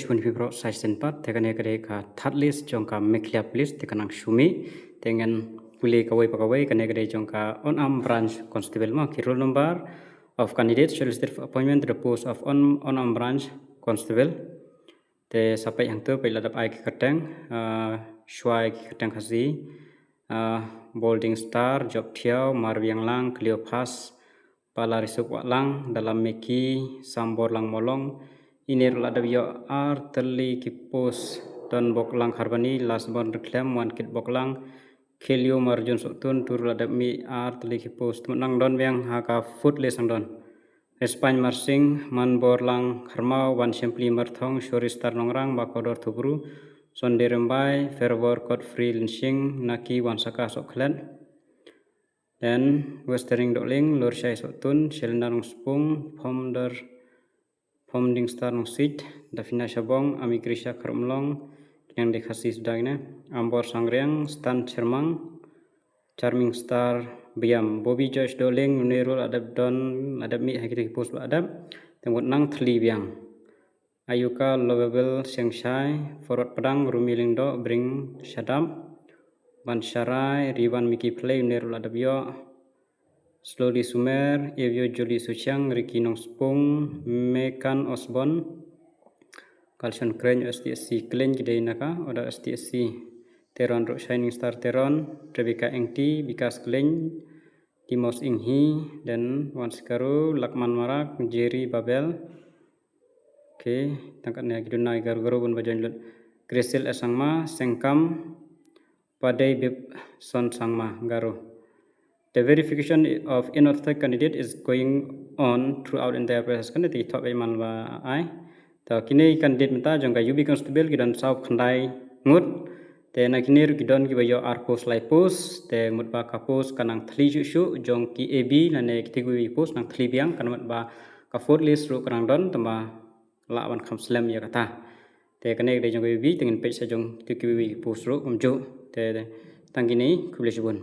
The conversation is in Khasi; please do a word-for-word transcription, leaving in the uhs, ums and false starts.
twenty-fifth Session pat, te kane ka dei ka third list jong ka Meghalaya Police, te ka nang shu mih, te ngan pule kawei pa kawei. Kane ka dei jong ka unarmed branch constable mo, ki roll number of candidates shortlisted for appointment to the post of un-, unarmed branch constable. Te sa peit hangto, peit la dep ai ki kyrteng, ah, shuwa ai ki kyrteng Khasi, ah, Bolding Star, Job Thiaw, Marbiang Lang, Cleopas, Pala Risuk Wahlang, Dalam Meki, Sambor Lang Molong, ine ruh la dep ïoh ar tylli ki post, Don Bok Lang Kharbani, Lasbon Rkhlem, Wan Kit Bok Lang, Khelio Marjun Sohtun, tu ruh la dep mih ar tylli ki post. Te mut nang don biang ha ka fourth list nang don Respine Marsing, Manbor Lang Kharmaw, Wan Shempli Marthong, Shori Star Nongrang, Bakodor Thubru, Sonde Rembai, Fervor Godfrey Lynshing, Naki Wan Saka Sohkhlet. Then Westering Dohling, Lorshai Sohtun, Shelina Rungspung, Pomder, Pomding Star Nongsit, Dafina Shabong, Ami Krisha Kharumlong, ki nang dei Khasi suda kine, Ambor Sangriang, Stan Chermang, Charming Star Biam, Bobby Joyce Dohling, une ruh la dep don, la dep mih ha kine ki post ba la dep, te mut nang thylli biang. Ayuka Lovable Sengshai, Forward Padang, Rumi Lyngdoh, Bring Shadap, Ban Sharai, Riwan Miki Play, une ruh la dep ïoh, Slowly Sumer, Evio Juli Suchiang, Ricky Nongspung, Mekan Osborn, Kalshon Kren, S T S C Klen, ki dei na ka order S T S C Teron ruh, Shining Star Teron, Rebecca Engti, Bikas Klen, Timos Inghi, then Wan Sikaru, Lakman Marak, Jerry Babel. Okay, tang katne ki duna ki Garo Garo bun ba join lut. Grasil Sangma, Sengkam, Padei Bib Son Sangma, Garo. The verification of unauthorized candidate is going on throughout entire process. Kane te ki thok man ba ai. To kine candidate mynta jong ka U B Constable ki don saw khyndai ngut. Te na kine ruh ki don kiba ïoh ar post lai post. Te mut ba ka post ka nang thylli shuh shuh jong ki A B lane ki te kiwei post nang thylli biang, ka mut ba ka fourth list ruh ka nang don, tangba lah ban kham slem ïa kata. Te kane ka dei jong ka U B, te ngin peit sa jong ki te kiwei post ruh kumjuh. Te tang kine, khublei shibun.